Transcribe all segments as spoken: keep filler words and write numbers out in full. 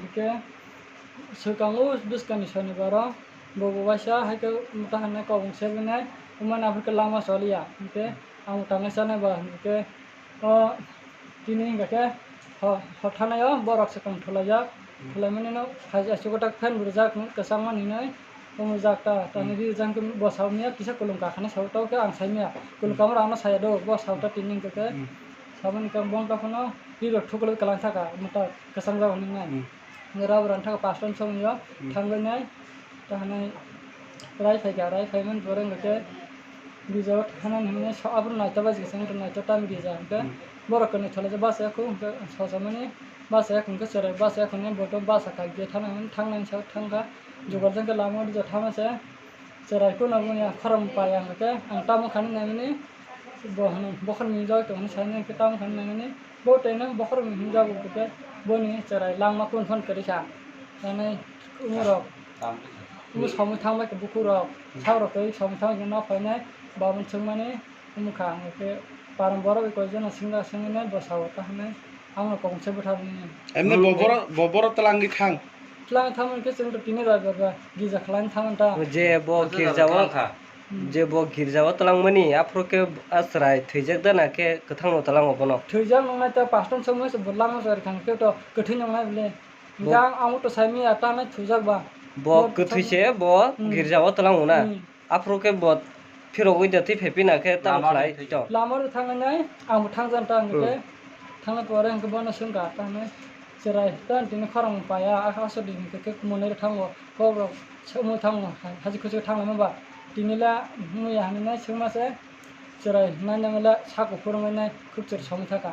Hwnkhe swkang o bwskangni sonibaro bo bo waisa hai khe mwta hwnwi kobong sebinai, wngmani aphuru khe lama choliya. Hwnkhe ang tangnai chanai ba hwnkhe o tini hwnkha khe ho-, hothanai o borok swkang thulaijak. Hmm. Thulaimani no hai aswk tak fan bo rijak kwchangmani hinwi. Omo jak ta, tani Hmm. ri jang khe bo sao miya kisa kulum kakhana sao tao khe ang sai miya. Kulum Hmm. kamar ano saya do, bo sao ta tini hwnkhe khe Hmm. saboni khe bong ta phano ri rok thuklwi kwlang thaka, omo ta kwchang jak hinwi nai. Hmm. Hwnkhe rabo rang thaka pastor song yo Hmm. thangwi nai, ta hinwi rai phai kha, rai phai man pore hwnkhe khe gija o thana hinwi sa abro naito bai jisa naito tam gija hwnkhe Hmm. borok kwnwi thole je basa ya khu hwnkhe sosamani basa ya khu hwnkhe cherai basa ya khu hwnkhe bo to basa kha gate thana hinwi thangnani sao thang kha. Jugal jang khe lama o rija thama se cherai kunu boni khorang paya hwnkhe ang tamo khani naimani bo hwnwi bokhorok ni jagao tongmani saimani hwnkhe tamo khani naimani bo tei nang bokhorok ni hwnjago hwnkhe boni cherai langma kunu phone kwrwi kha. Tanai umorok umo somoi thangbai khe bukhuk rok sak rok tei somoi thangbai khe nok phainai babun swngmani. Wngkha, hwnkhe parang borok bai koi jana singla singwi nai bwsao ta hwnwi, ang no kobong se bwtharni. Emne bo Hmm. borok, bo borok twlangwi thang. Twlangwi thangmani khe chwng to tini bai bai bai gija khlaina thangmani ta. Je bo Bwsajak girjao, thang kha. Hmm. Je bo girjao twlangmani, aphuru khe a chwrai thwijak da na khe kwthang no twlango bono? Thwijak nongnai ta pastor songwi se bo langma chwrai kha, khe to kwthwi nongnai bole. Bo Hwnkhe ang, ang to saimanya ta nai thwijak ba. Bo Bo kwthwi thang- se bo Hmm. girjao twlango na? Hmm. Aphuru khe bo phirogwi da twi phai phina khe tamo Lama khlai rw thwi to. Lama rw thangwi nai ang bo thangjan ta hwnkhe Hmm. thangna pore hwnkhe bono swngkha ta hwnwi cherai ta tini khorang paya a aswk di hwnkhe khe monai rw thango kok rok swngwi thango haji khusu thanglaima ba tini la hwnwi ya hwnwi nai swngma se cherai nai nang le sako phurwngwi nai khuk chwrai somwi thaka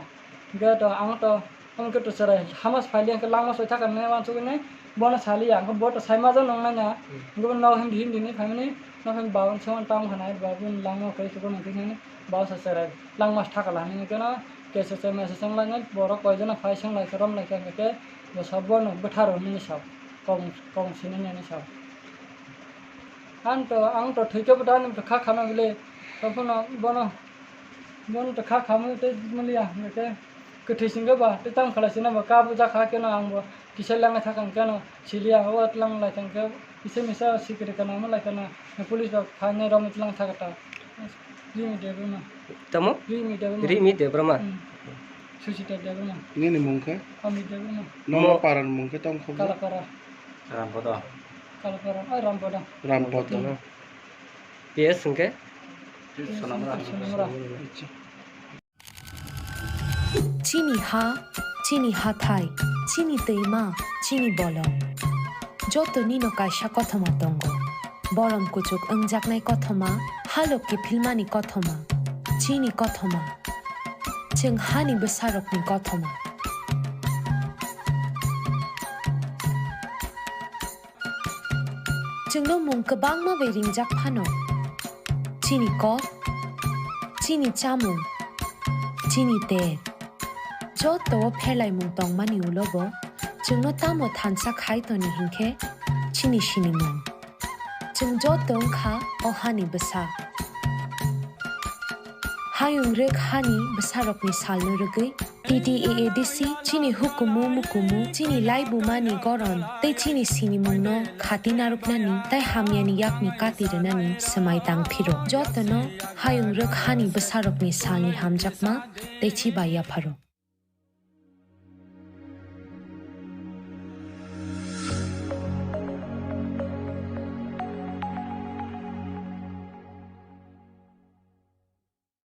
hwnkhe to ang to Omo khe to cherai hama se phaili hwnkhe langma soi thaka hinwi uansukgwi nai bono saliya, hwnkhe bo to sai ma jano wngnai na. Hmm. Hwnkhe bo nok hindi hindi ni phaimani, nok hindi babani se uan tamo khanai, babani langma khe khe bono khe hinwi babo se cherai langma se thaka la hinwi khe no keche che mese chwng lai nai borok koi jana phai seng lai khe rom lai khe hwnkhe khe bo sabo bono bwtharo hinwi sao, kobong, kobong sini hinwi sao. Ang to, ang to thwi khe bo da nang to kha khana bile, tei phano bono, bono to kha khamwi tei muliya hwnkhe khe. Kwthwi singkhe ba tei tamo khlai sina ba kabo jakha khe no ang bo kisa langnai thaka hwnkhe no siliya o tlang lai thangkhe kisa misa sikiri kana mo lai kana police rok phainai romwi tlang thaka ta. Rimi Debbarma. Tamo? Rimi Debbarma. Rimi Debbarma. Hmm. Susita Debbarma. Nini mung khe? Amit Debbarma. Nono Mo- paran mung khe tamo khe? Kalapara. Rampodo. Kalapara. Ai Rampodo. Rampodo. Rampodo. P S hwnkhe? Sonamra. Sonamra. Acha. Chini ha, chini hathai, chini twima, chini bolong. Joto nino kaisa kothoma tongo. Bolong kuchuk wngjaknai kothoma, halok kiphilmani kothoma. Chini kothoma. Chwng hani bwsarokni kothoma. Chwngno mung kwbangma bai ringjak phano. Chini kok, chini chamung, chini ter. Joto o pherlaimung tongmani ulo bo chwngno tamo thansa khai toni hinkhe chini sinimung. Chwng joto wngkha o hani bwsa. Hayung rwk hani bwsarokni salno rwgwi T T A A D C chini hukumu mukumu, chini laibumani goron tei chini sinimungno khati narwknani tei hamyani yakni kati rwnani swmai tang phiro. Jotono hayung rwk hani bwsarokni salni hamjakma tei chiba yapharo.